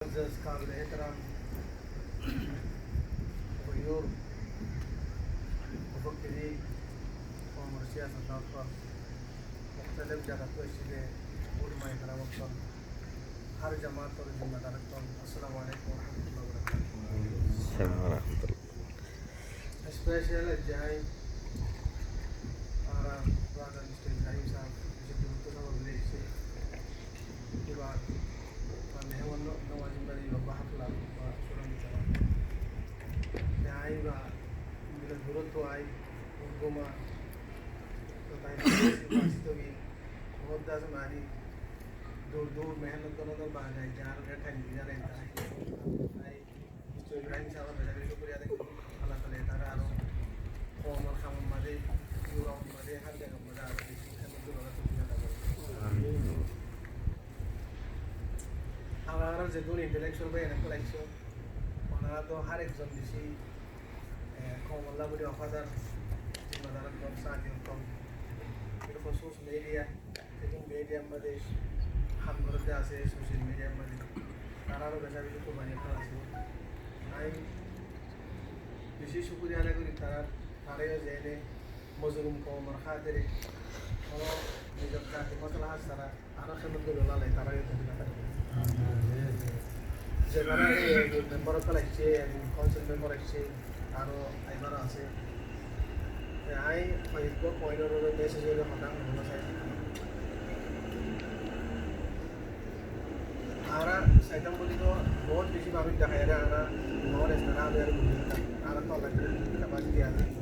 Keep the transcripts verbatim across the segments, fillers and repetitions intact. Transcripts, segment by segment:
معزز قابل احترام غیور مفکرین، قوم اور سیاست دان، مختلف جگہ تو ایسے علماء کرام، ہر جماعت اور ذمہ دار، السلام علیکم ورحمۃ اللہ وبرکاتہ۔ السلام ورحمۃ اللہ۔ اسپیشل جائی آرام برادر مسٹر ابراہیم صاحب، اسے درود سلام دے ایسے۔ ایبار مہمان نوازی باری بابا حفلہ با سلام دیتا۔ آئی با بلا درود تو آئی، گما تو تائی تو بہت داز مانی دور دور محنت کرنا تو بعد آئی جان کا ٹائم دیا رہتا ہے۔ مسٹر ابراہیم صاحب، بڑا بڑا شکریہ ادا کرتے ہیں۔ اللہ تعالیٰ تعالیٰ آرو قوم اور خام مدے، یورپ مدے، ہر جگہ مدے آرو بچی خدمت کرو، اللہ تعالیٰ توفیق عطا کرو۔ آمین۔ آمارا زیتون انٹلیکچوال بھائی اینا کول آئیسو، اونا تو ہر ایک زون بچی، اے، قوم اللہ بولی وفادار، ذمہ دار، ساتھی، بالخصوص میڈیا، زیتون میڈیا مدے ہم کرتے آسے، سوشل میڈیا مدے، تارارو بچا بچی قربانی کر آسے۔ آئی بچی شکریہ ادا کری تارار، تارا یو زینے مظلوم قوم اور خاطرے، اور نجر ذاتی مسئلہ ہر سارا، آرو خدمت کری اللہ تعالیٰ تارا یو تارار۔ زیبارا ممبر کول آئیسے، کونسل ممبر آئیسے، آرو آئیبار آسے۔ آئی فیسبوک پوائنٹ اور میسج اور ہتھا ہونا چاہیے۔ آرا سائیڈ بولی تو بہت بچی بابی دکھائی رہا، آرا بہت اس طرح آرا تو الگ کیپیسٹی آسے۔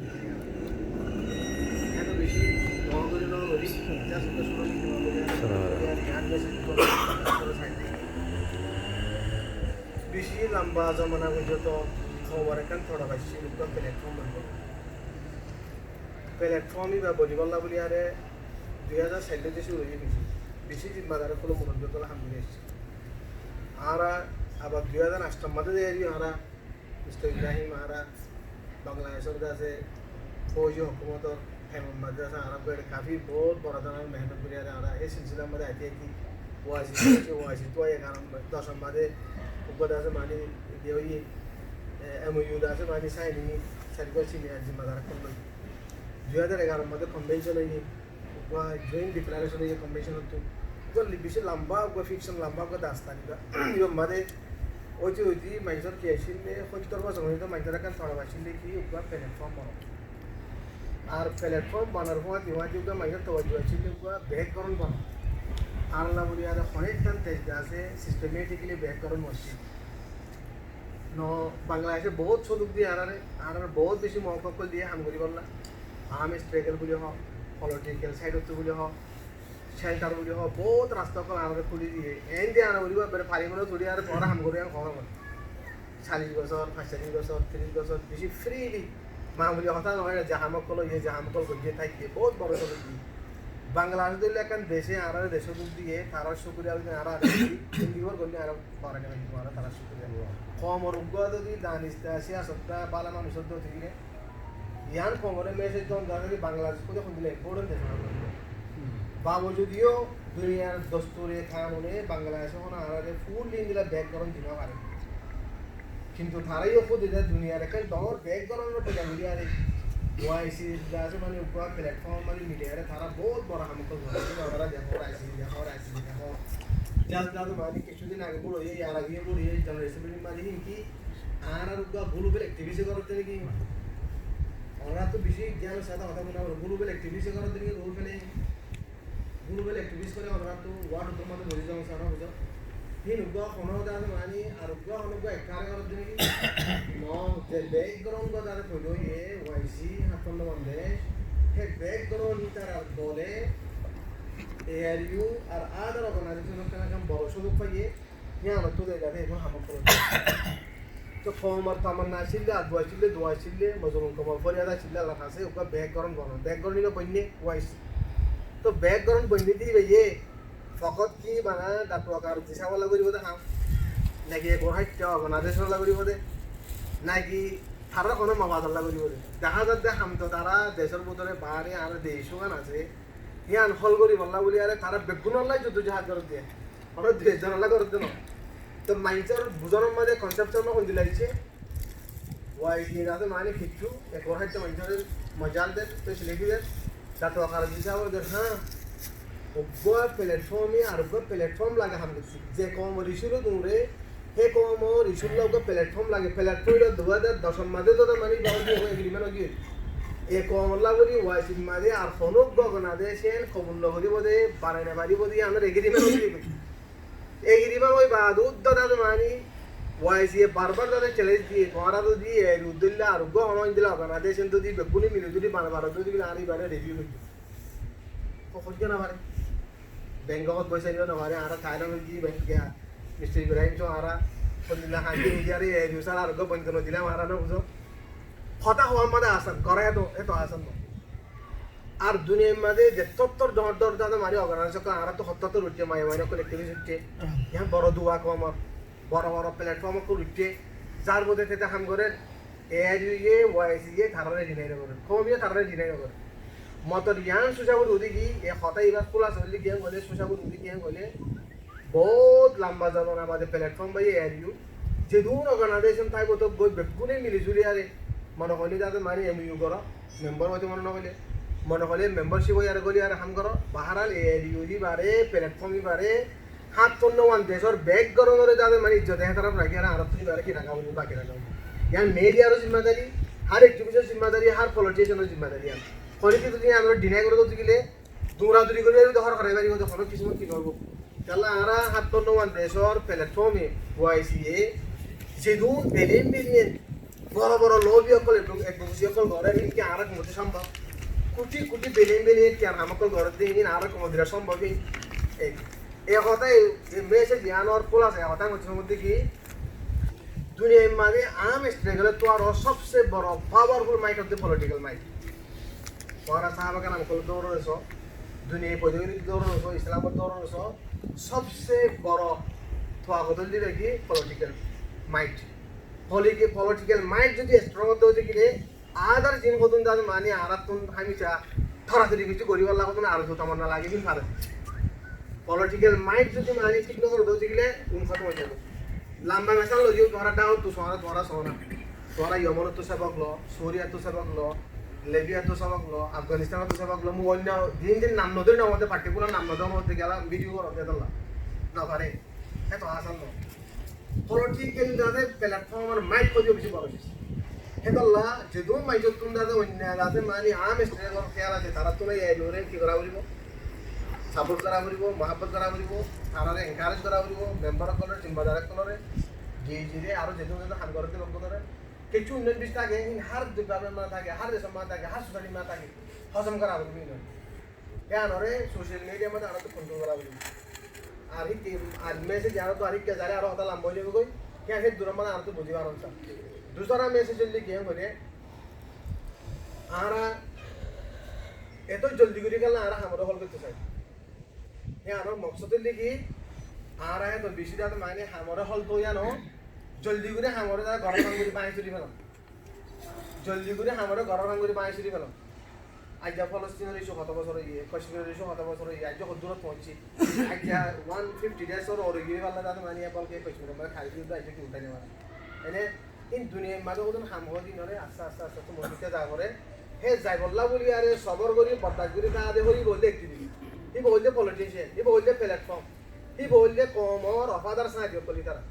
بچی لمبا زمانا پرجونتو خبر اکان تھوڑا بچی لوگ پلیٹ فارم بنی۔ پلیٹ فارم ایبا بنی بولا بولی آرے دوئی ہزار سائیڈ دیشے شروع ہوئی بچی۔ بچی ذمہ دار کول مربی کول ہم گری ایسے۔ آرا آبار دوئی ہزار آٹھ مدے دے آرا مسٹر ابراہیم آرا بنگلادیشور داسے فوجی حکومتور ٹائمر مدے داسے آرا بڑے کافی بہت بڑا دھرنر محنت کری آرا، آرا اے سلسلہ مدے آتی آتی وائسی، وائسی تو آئی گارم دس مدے اوپر داسے مانی یہ ہوئی، اے، ایم او یو داسے مانی سائن ہوئی، سرکار چینی ذمہ دار کول۔ دوئی ہزار اگارو مدے کنوینشن ہوئی، اگوا جوائنٹ ڈکلیریشن ہوئی کنوینشن تو۔ اگوا لی-، بچی لمبا، اگوا فکشن لمبا، اگوا داستان ایبا۔ ایبا مدے اوتی اوتی مانسر کی آسیل لے، ہوتر بوسور ہوئی تو مانسر اکان تھوڑا آسیل لے کی اگوا پلیٹ فارم بناو۔ آر پلیٹ فارم بنار فوائد، فوائد اگوا مانسر توجہ آسیل لے اگوا بیک گراؤنڈ بناو۔ آر لا بولی آرے ہونیک کان تیز داسے سسٹمیٹکلی بیک گراؤنڈ مسجد۔ نو، بنگلادیشے بہت سوجوگ دیے آرارے، آرارے بہت بچی موقع کول دیے ہم گری بولا۔ آرمی اسٹراگل بولی ہو، پولیٹیکل سائیڈ تو بولی ہو، شیلٹر بولی ہو، بہت راستہ کول آرارے کھولی دیے۔ این دیے آرارے بولی با، بڑے فاری مدے تھوڑی آرارے پورا ہم گری آن خبر بولا۔ چالیس بوسور، پانچ چالیس بوسور، تیریس بوسور، بچی فریلی۔ معمولی ہتھا نوہے، زہام کول، یہ زہام کول گوجے تھاکے، بہت بڑا سوجوگ دیے۔ بنگلادیش دولے اکان دیشے، آرارے دیشے دوکھ دیے، تارار شکریہ آرارے، آرارے، زندگی بھر گوجے آرارے۔ قومور اگوا تو دی دانشدا، سیاستدا، بالا مانوش تو دی گیرے۔ یان قومورے میسج دون دارگی بنگلادیش کو دیکھون دلے امپورٹنٹ دیش۔ باوجود یو دنیار دستورے قانونے بنگلادیش ہونا آرارے فول دین دلا بیک گراؤنڈ دینا پارے۔ کینتو تارا یو خود دے دنیار اکان ڈور بیک گراؤنڈ رو پیدا گوری آرے۔ وائی سی داسے مانی اگوا پلیٹ فارم مانی میڈیا رے تارا بہت بڑا ہم کو گوری آرے۔ تارا دیکھو، وائی سی دیکھو، وائی سی دیکھو۔ جس داسے مانی کچھ دن آگے بڑو یہ، یار آگے بڑو یہ، جنرل اسمبلی مانی ہی کی، آرار اگوا گلوبل ایکٹیویسٹ کرتے نکی۔ اونا تو بچی گیان ساتا ہوتا منا گلوبل ایکٹیویسٹ کرتے نکی، گلوبل گلوبل ایکٹیویسٹ کرے، اونا تو وارڈ تو مانے بوزی جاؤ سارا بوزا۔ ہین اگوا ہونا ہوتا ہے مانی، آر اگوا ہونا اگوا ایک کارے کرتے نکی۔ نو، تے بیک گراؤنڈ کو دارے کوئی دو یہ، وائی سی، ہاتھ پندہ بندے، ہے بیک گراؤنڈ ہی تارا بولے، اے آر یو، آر آدر آرگنائزیشن کنا کم بڑو شروع پائیے۔ یہاں تو دے جاتے ہیں، ہم کرو۔ تو قومور تمنا آسیل لے، آدو آسیل لے، دعا آسیل لے، مظلوم قومور فریاد آسیل لے، اللہ کاسے، اگوا بیک گراؤنڈ بنو، بیک گراؤنڈ ایبا بننے، وائی سی۔ تو بیک گراؤنڈ بننے دی بھائی، فقط کی بنا ڈاکٹر وقار الدین صاحب اللہ گریب دے ہم، ناکی ایک اور ہٹ کیا آرگنائزیشن اللہ گریب دے، ناکی تھارا کونو مواد اللہ گریب دے۔ دیکھا جاتے ہم تو تارا دیشر بھیترے بارے آر دیشو گان آسے، یہان ہل گری بولا بولی آرے تارا بیگون اللہ جدو جہاد کرتے ہیں۔ ہر دیش جان اللہ کرتے نا۔ Toh maincór buzonor mazé conception no hondilla aiccé. Wai ki zate mani kiccú, ek wara haitte maincóre mojal der, facility der, zate okar dise abar der, há, uggwá platform e ar uggwá platform lage ham goijjé. Ze koumor issue loi dure, he koumor issue loi uggwá platform lage. Platform ot dui házar doc or mazé zate mani ba oi agreement oi giyé. E koumor lage buli wai ki mazé ar hono uggwá organization kobul no goribo de, banai no faribo de, amar agreement oi giyé. Agreement oi baade uddá zate mani wai ki e bar bar zate challenge diye, tuáñra zodi e uddilla ar uggwá hono indilla organization zodi beggúne mili zodi banai faro zodi buli añára ibare review goijjum. Ho, hoijjé no fare. Bangkok ot boisá no fare, añára Thailand ot giyé, Bang-, giya, Mister Ibrahim só añára hondilla handi hondilla ar e review sára ar uggwá bondo no dile añára no buzó. Hotá hoór mazé asan, gora eto, eto asan no. Ar duniyair mazé zettó doñr doñr zate mani organization ókkol, añárattú hottó uiththé, maiya maiya ókkol activist uiththé. Yián boro duwa koumor, boro boro platform ókkol uiththé, zar bode tete ham gorer, A R U ye, Y C ye tarare deny no gorer, koume tarare deny no gorer. Motor yián sóca gori ude ki, e hotá ibar kúlasa óilde ki hoile, sóca gori ude ki hoile, Bout lamba zomana bade platform bái A R U. Zedún organization táibo tók goi beggúne mili zuli yáre mone hoile zate mani M O U goró, member óite mone no hoile, mone hoile membership ói yáre goli yáre ham goró. Baharal A R U ibare, platform ibare, háñt fonno wan decór background ore zate mani ijjot ehteram raki yáre añárattú ibare ki raká foribo, baki raká foribo. Yián media ró zimmadari, hár activist or zimmadari, hár politician or zimmadari. Yián hoile ki tumi añára deny goró de gile, dóuradóuri gorí gorí dóhor gorí gorí gorí hono kissu ki no óibo. Kiyólla añára háñt fonno wan decór platform e Y C A zedún billion billion boro boro lobby ókkol, advocacy ókkol gorer, iín ki añára komoddí sombhob? Kuti kuti billion billion tiyar ham ókkol gorer de, iín añára komoddí sombhob? Iín e, e hotá, e, e message yián or kúlasa e hotá hoiccé de ki, duniyair mazé arm struggle ottu aró sobse boro powerful might óilde political might. Tuáñra sáhaba keram ókkol dóro raiso, duniyai foida gorí dóro raiso, Islam ot dóro raiso, sobse boro tuakot óilde ki political might. Politi-, political might zodi strong óite óite gile, other zin hodún zate mani añárattún hámica toratori kessú goríballa hodún arzu tamanna lagi fare. Political might zodi mani thík no óite gile, un hótom ói zaibo. Lamba mesal loi diyum, tuáñra Daud ottu só na, tuáñra só na. Tuáñra Yemen ottu sobok lo, Suriya ottu sobok lo, Libya ottu sobok lo, Afganistan ottu sobok lo, mui oinno din din nam no dóri, no dóri, particular nam no dóri, no dóri, gela video goró de tolla. No fare. Eto asan no. Political zate platform or might hoddúr beci boro. Hétolla zedún maincóttun zate oinno zate mani arm struggle or kéyal asé, tarattún A R U re ki gora foribo? Support gora foribo, muhabbot gora foribo, tarare encourage gora foribo, member ókkolore, zimmadar ókkolore, D I G re, aró zedún zedún ham gorer de ókkolore. Kessú union base táke, iín hár department ot táke, hár decót táke, hár society ot táke, hozom gora foribo iín. Yiánore social media mazé añárattú control gora foribo. Ar híkka, ar message añárattú ar híkka zaile aró hotá lamba ói zaibo goi. Yián hé durar mazé añárattú buzí faron sá. Dusara message óilde ki hoile, añára eto joldi gorí kiyólla añára hamore hól goittó sai. Yiánor moksod óilde ki, añára eto beci zate mani hamore hól to yián no, joldi gorí hamore zate goror ham gorí báñgi suri felam. Joldi gorí hamore goror ham gorí báñgi suri felam. Aijja Falastinor issue hoto bosór óiye, Kashmiror issue hoto bosór óiye, aijja hoddúrot foóñiye. Aijja one fifty days or ore giyé falla zate mani Apple ke Kashmiror mazé hári diyé de aijja ki uthái no fare. Ene iín duniyair mazé hodún ham hoó de iínore aste aste aste aste mozbut ói zai fore. Hé zaibolla buli aró sobor gorí, bordac gorí táa de hoibo óilde activist. Íba óilde politician, íba óilde platform. Íba óilde koumor wafadar sáñti ókkol ítara.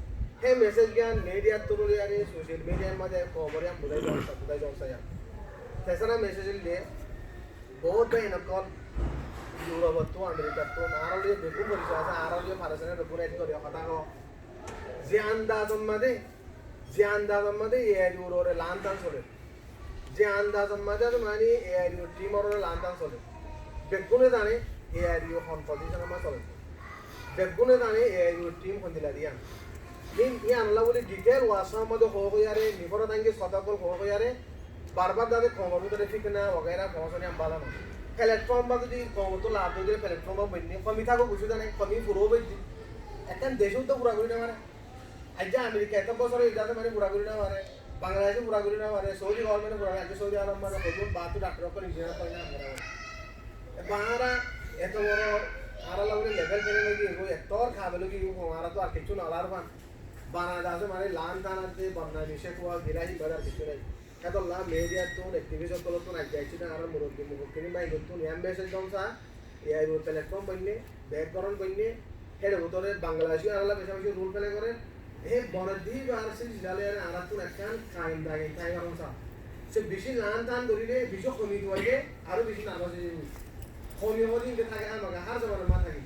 Hé message gán media through loi aró social media r mazé koumore yián buzái zon sá, buzái zon sá yián. Tesara message óilde, bout bái ókkol Europe ottú, America ottú, añára loi beggún forisoy asé, añára loi Falastinor beggún add gorí hotá hoó. Ze andazor mazé, ze andazor mazé A R U r uore lan tan soler. Ze andazor mazé mani A R U team or uore lan tan soler. Beggúne zane A R U hon position or mazé soler. Beggúne zane A R U team hondilla diyan. Iín, iín anolla buli detail WhatsApp or mazé hoó hoiyaré, nifora tangi sodakol hoó hoiyaré, bar bar zate koumor bútore fitna wagaira foóñsoni am bála no. Platform ba zodi koumor tú laf dóile platform ba boinne, komi táko gucú zane, komi furo boinne. Ekkán dec ó to fura gorí no fare. Aijja America eto bosór ói zate mani fura gorí no fare, Bangladesh e fura gorí no fare, Saudi government e fura gorí, aijja Saudi Arab mazé hoddúr battú doctor ókkol engineer ókkol ham goré. Ba añára eto boro, añára loi level fele loi giyé, eto kabel ói giyé, añára to ar kessú no lar fan. Bana de asé mane lan tan asé, bodnami, cekwa, gila híba ar kessú nai. Hétolla mediattún, activist ókkolottún, aijja aiccé de añárar murobbi mufakkirin báinottún yián message dom sa, AIUr platform boinne, background boinne, hér bútore Bangladeshi añárar lá beca beci role play gorer. Hé bonor di ba ar silsila loi añárattún ekkán kaim daim táki faron sa. Se beci lan tan gorile, beci homi duaile, aró beci nervous ói zaibo. Homi hoóde inde táke, hámaká hár zobanar mazé táke.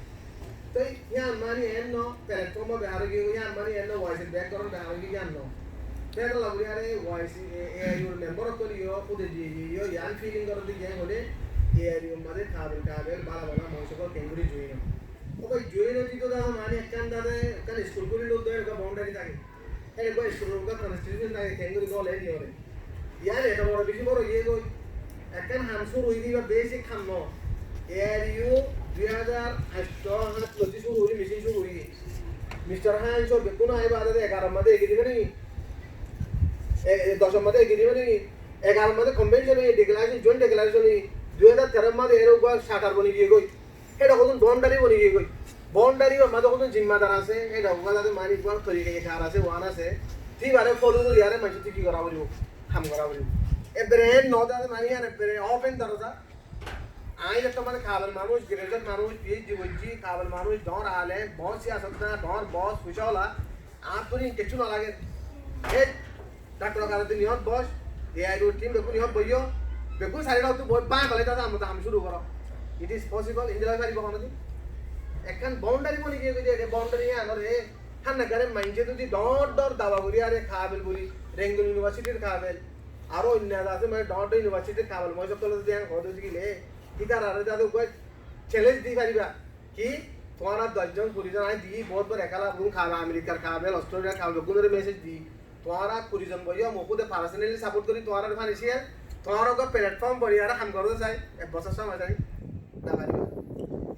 Toi yián mani enno platform báhar ói giyé, yián mani enno YCr background báhar ói giyé, yián no. Hétolla buli aré YC, e, AIUr member ókkol yó, kúde diye diye yó, yián feeling goródde giyé hoilé, AIUr mazé kabil kabil, bála bála manúic ókkol keéngori join ó. Ó bái, join óite to dade mani ekkán dade, ekkán school kúli loi dé, ekkán boundary táke. Hér uggwá school or uggwá constitution táke, keéngori gole niyore. Yián eto boro beci boro ói giyé goi. Ekkán ham cúru ói giyé, iba basic ham no. AIU dui házar aictó háñt lóti cúru ói, machine cúru ói. Mister Hans ó bekkún aibá de egaror mazé egi diba naki? E, e, doc or mazé egi diba naki? Egaror mazé convention ói, declaration, joint declaration ói. Dui házar teró mazé ere uggwá charter boni giyé goi. Héçe hodún boundary boni giyé goi. Boundary or mazé hodún zimmadar asé, héçe uggwá zade mani uggwá torika kar asé, uán asé. Te ibare follow gorí aré maincóttu ki gorá foribo? Ham gorá foribo. Ebbere en no de mani ar ebbere open doroza. Añí ekzon mani kabil manúic, graduate manúic, PhD goijjí, kabil manúic, doñr alem, doñr siyasatdan, doñr boss, fuisawala. Añáttu kessú no lage. Hé, Daktor Azharuddin, yót boc, AIUr team bekkún yót boiyó, bekkún sairó ottu boi, báñgi félai dade amar ham cúru goró. It is possible, endilla faribo honodin? Ekkán boundary boni giyé goi de, e boundary yián ore, hánna gare maincé zodi dóñr dóñr dawa gorí aré kabil buli, Rangoon Universityr kabil, aró oinno asé mane dóñr dóñr universityr kabil, moi sókkol zodi yián hoó de gile, ítarare zade uggwá challenge di fariba. Ki? Tuáñra doc zon, kuri zon, añí di, bout bor ekala, bul kabil, Amerikar kabil, Australiar kabil, beggúnore message di. Tuáñra kuri zon boiyó, mui kúde personally support gorí, tuáñrare financial, tuáñra uggwá platform boni aré ham goró de sai, ek bosór somoi sai, no fariba.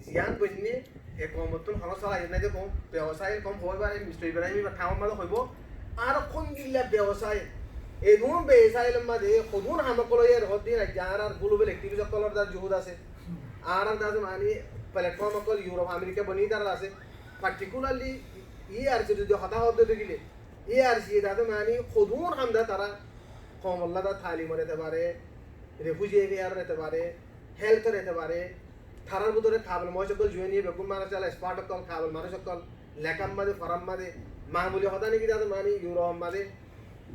Yián boinne, e koumottún hono solai nai de koum, bebosai koum hoibar, e Mister Ibrahim iba thaum mazé hoibo, ar hondilla bebosai, edún bebosai lomma de, hodún ham ókkol óiye, hodún aijja añárar global activist ókkolor dar juhud asé. Añárar dade mani platform ókkol Europe, America boni ítarar asé. Particularly ERC zodi hotá hoódde gile, ERC dade mani hodún ham de tará, koumolla dade talimor etebare, refugee affair or etebare, health or etebare, tarár bútore kabil manúic ókkol join óiye, beggún manúic ala expert ókkol, kabil manúic ókkol, lekár mazé, forar mazé, mamuli hotá naki dade mani Europe mazé,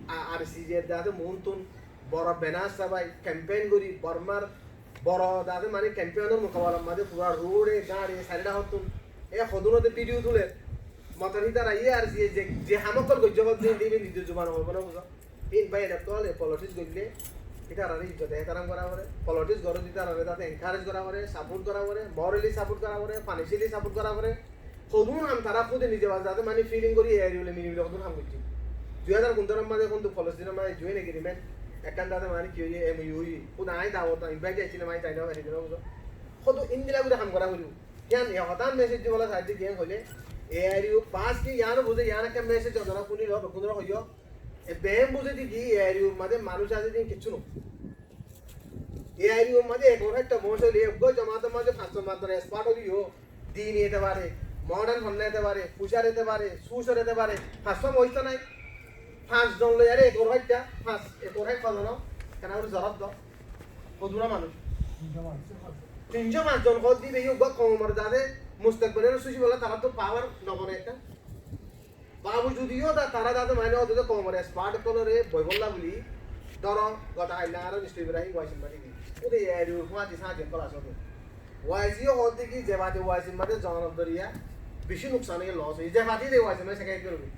a-, ERC dade muúntun, boro banner sábai, campaign gorí, Bormar boro dade mani campaign or mukabalar mazé fura road e, gari e, sairó dhákottún, e hodún de video tuler. Motor hítara ERC ye ze, ze ham ókkol goijjé hoódde, inde ibe nizor zuban hoibo no buzó. Hín bái, ede ókkol e politics goille, ítarare izzot ehtaram gora fore, politics goré ítarare zate encourage gora fore, support gora fore, morally support gora fore, financially support gora fore. Hodún ham tará kúde nize bade zade mani feeling gorí AIU loi mili mili hodún ham goijjé. Dui házar pondror mazé hondilla Palestine or mazé U N agreement ekkán zade mani ki óiye, M O U óiye. Kúde añí dawot, invite aiccí, añí zai no fari, no buzó. Hodún endilla gorí ham gora foribo. Yián e hotá message dibolla saidde giyé hoilé, AIU bas ki yián buzé, yián ekkán message onora fúnilo, beggúnore hoiyó. E beggún buzé de ki AIU mazé manúic asé de kessú no. AIU mazé ek or háitta manúic óile, uggwá jamaator mazé fañs zon, fañs zon expert óile yó, dini etebare, modern fonna etebare, future etebare, social etebare, fañs zon manúic to nai. Fañs zon loi aré ek or háitta, fañs, ek or háit fañs zon, kena gorí zorab do. Hodún manúic. Tin zon fañs zon hoódde ibe yó uggwá koumor dade mustakbal or suci bolla tará to power no bone ekkán. Bawojudiyo da tará dade mani ódde koumor expert ókkolore boibolla buli, dóro, gota hailla añára Mister Ibrahim YCr mazé giyé. Óde AIUr fúañti sáñti ókkol asé óde. YC yó hoódde ki ze bade YCr mazé zonor doriya beci nuksan óiye, loss óiye. Ze bade de YCr mazé sekaiyet gorí.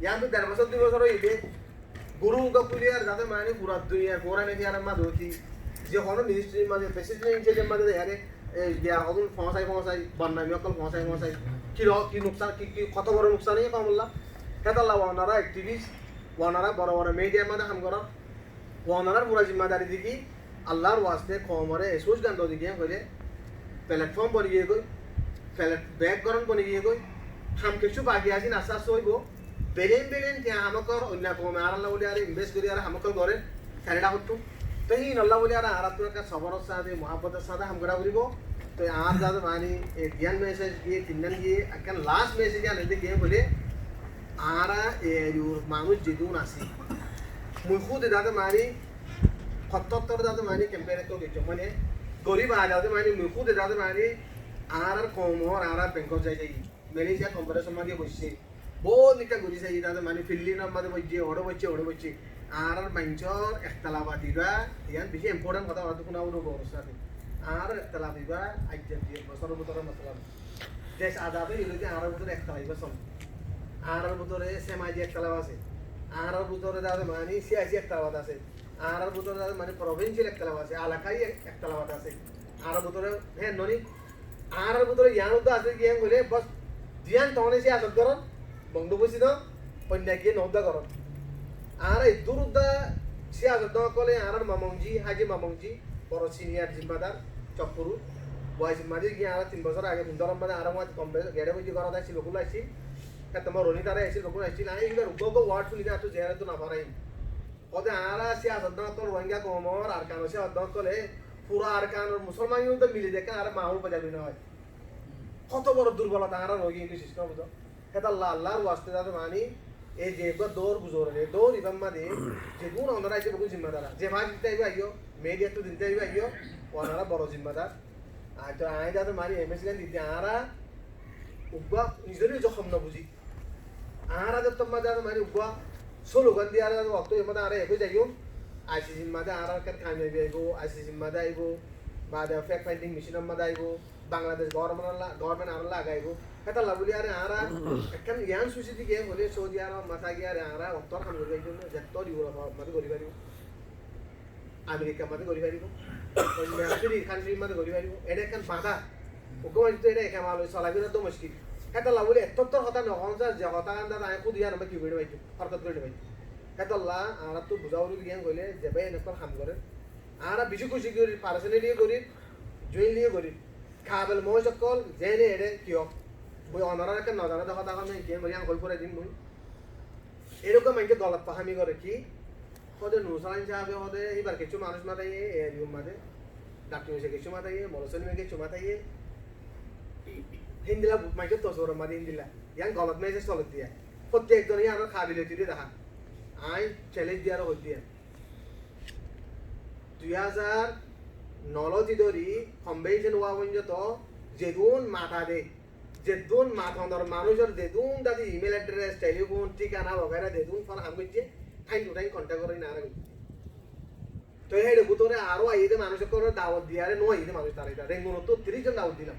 Yián to der bosór, dui bosór óiye de. Guru uggwá kúliyar zate mani fura duniyar Quran ediyanar mazé óti. Ze hono ministry mazé, president in charge mazé de yare, e, giya hodún foóñsai foóñsai, bodnami ókkol foóñsai foóñsai. Ki lo-, ki nuksan, ki, ki, hoto boro nuksan óiye komolla. Hétolla onora activist, onora boro boro media mazé ham goró. Onorar fura zimmadari de ki, Allar waste koumore e sóuc gan do de giyé hoilé, platform boni giyé goi, plat-, background boni giyé goi, ham kessú baki asé, asté asté óibo, billion billion tiañ ham ókkol oinno koume añárar lá buli aré invest gorí aré ham ókkol gorer, sairó dhákottún. Toi hín olla buli aré añárattú ekkán soboror sáñte, muhabbotor sáñte ham gorá foribo. Toi añár zade mani e giyán message giyé, tinnán giyé, ekkán last message yián de giyé hoilé, Añára e eriyar manúic zedún así, mui húde dade mani, hottó hottó dade mani, kempe re to geiccó mani, gorib añára dade mani, mui húde dade mani, añárar koumor, añára Bengkok zai zai, Malaysia conference or maze boiccé, bout nikka gori sai, dade mani, fillin or maze boiccé, ore boiccé, ore boiccé, añárar maincór ektalaf iba, iyan beci important hotá, hotá fúna uro gor sate. Añárar ektalaf iba, aijja di ek bosór or bútore matlab Dec azad ói gele de añárar bútore ektalaf iba sole. Añárar bútore semaji ektalaf asé. Añárar bútore dade mani siyasi ektalaf asé. Añárar bútore dade mani provincial ektalaf asé, elakai ek-, ektalaf asé. Añárar bútore, hé, noni, añárar bútore yián udda asé, yián hoile bos, ziyan tone siyasot goron, bongdu busi don, oinno ekkiye no udda goron. Añára eddur udda siyasot don ókkole, añárar Mamongji, Haji Mamongji, boro senior zimmadar, Chokpuru. Boi zimmadar giyé añára tin bosór age, Bindor maze añára uáñti Bombay gere boiye, gorot aiccil, bekkún aiccil. Hette Moroni tara aiccil, bekkún aiccil. Añí ibar uggwá uggwá word fúnile añáttu zeyan eddur no faraiyum. Hóde añára siyasot don ókkol, Rohingya koumor, Arkanor siyasot don ókkole, fura Arkanor Musolman unit mili de ekkan añára mahul foida gori no fai. Hoto boro durbolota añárar ói giyé, ki sistem buzo? Hétolla Allar waste dade mani, ei ze eggúa dour guzorer, e dour ibar maze zedún onora aicce bekkún zimmadar. Ze fáñsi dite aibo aiyó, media ttu dite aibo aiyó, onora boro zimmadar. Ar to añí dade mani em es gan dite añára uggúa nizore nize hom no buzi. Añára de to maze dade mani uggúa slogan diye añára otto ibar maze añára ek ói zaiyum. I C C r maze añárar ekkán kamiyabi aibo, I C C r maze aibo, bade fact finding mission or maze aibo. Bangladesh government olla, government añára lagaibo. Hétolla buli are añára ekkán yián susi di giyé hoile Saudi Arab maze giyé are añára ottór ham gori fari, zettór Europe or maze gori fari, America maze gori fari, oinno free country maze gori fari. Ede ekkán bada. Uggwá manúic to ede kemal oi solafira to muskil. Hétolla buli ettór hotá no hon sar, ze hotá gán dade añí húde yián amá ki gori fari, horkot gori fari. Hétolla añára to buza foribo giyé hoile ze bái ene ekkán ham gore. Añára beci kuci gori, personally gori, jointly gori. Kabel mouc okkol, zene ere kiyó. Boi onorar ekkán nozane de hotá hon, ki mori an hoi furai dim boi. Erokom maincé golot fahami gore ki, hóde Nur Salam sabe hóde, ibar kessú manúic mataiye, e area r maze, Daktor Yunuse kessú mataiye, Molla Solime kessú mataiye. Hindilla maincé toswir or maze hindilla. Yián golot message soler diya. Fottek zone yián ar kabile tuli deha. Añí challenge diyar hoi diya. Dui házar no lóti dóri convention ówa foijjonto zedún mata de, zedún matonor manúicor zedún dade email address, telephone, thikana wagaira zedún forham goijje, time to time contact gorí nara goijje. Toi héçe bútore aró aiyé de manúic ókkolore dawot diyaré no aiyé de manúic tará ita. Rengunottu tiríc zon dawot dilam.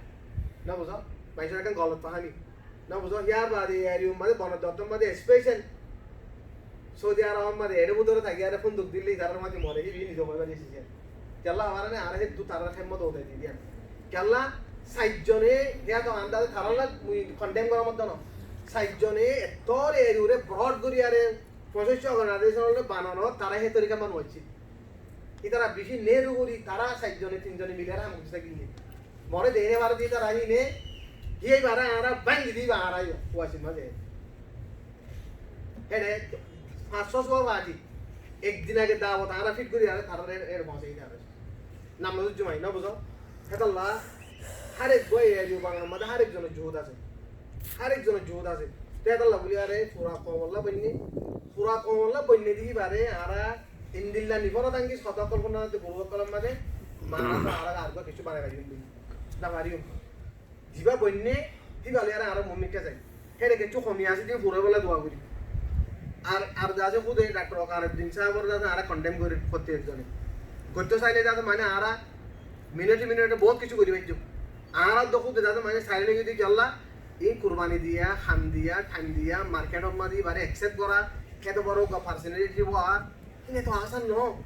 No buzó? Maincór ekkán golot fahami. No buzó, yar bade e area r maze Bonor Doftor maze special Saudi Arab or maze ere bútore táki are fonduk dile tarar maze more, ibi nize hoi bari esiyé. Kiyólla añára ne, añára héddur tarar hémmot udai di diyan. Kiyólla sair zone, hiya to andaze taralla mui condemn gorar modde no. Sair zone ettór e area re broad gori are foñsicco organization ore banano, tara he torika mani uaicce. Itara beci neru gori, tara sair zone, tin zone mili ar ham gorí tákile. More dene bare de itara hine, hiyai bare añára bangi di ba añára yo, uasin maze. Héçe fañs só suwa badi, ek din age dawot añára fit gori are, tara re, er bose itara. Nam no jumai, no buzo? Hétolla, har ek goi e area bananor maze har ek zonor juhud ase. Har ek zonor juhud ase. Te hétolla buli are, fura koum olla boinne, fura koum olla boinne di bare, añára Indilla nifona tangi sodá kolpona de guru kolom made, mana to ara argo kichu banai rakhiyum de. Na fariyum. Jiba boinne, jiba loi ara aro mumikka jai. Here kichu homi ase de furo bola dua gori. Ar, ar jaje hude Doctor Waqar Uddin sahab or jaje ara condemn gori protti ek jone. Gotte saile jaje mane ara minute minute bohut kichu gori bajjo. Ara do hude jaje mane saile gidi jalla, in kurbani diya, ham diya, time diya, market or made ibare accept gora, eto boro personality boa, Ine to asan no.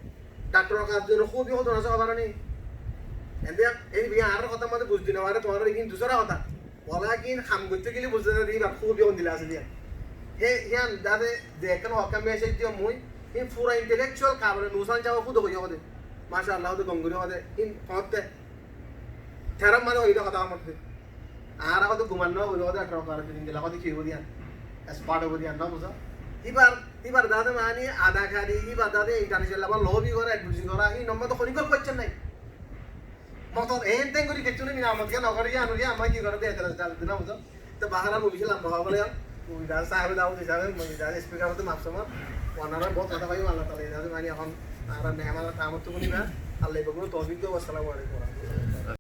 Doctor Waqar Uddin or hubi hodon ase hobar ni. Ende, ei biya ar hotá mate bujdi no pare, tomar lekin dusra hotá. Walakin ham goitte gele bujde de ibar hubi hondilla ase diya. He, hiyan dade de ekkan hokka message diyo mui. Hi pura intellectual kabole nusan jawa hudo hoye hode. Mashallah hode gongori hode. Hin hotte. Teram mane hoide hotá mate. Añára hoto guman no gori, hoto ekka rokar fiding dila, hoto ki hobo diyan? Expert hobo diyan, no buzo? Ibar, ibar dade mani adakari, ibar dade international level lobby gora, advertising gora, hi nomba to honi gor goichche nai. Motor en ten gori kecchu nai, mina amot gyan ogori, anu gyan, ama ki gora de, eteras dal dina buzo. To bahara movie lamba hobo le, Idas sáheb, Dawud sáheb, idas spikar ótte maf sóma. Onora bóut hotá hoiyó, Allah taala idas mani ehón añára mehman or tamottu fúniba. Allah ibá gún toufik douk. Assalamu alaikum wa rahmatullah.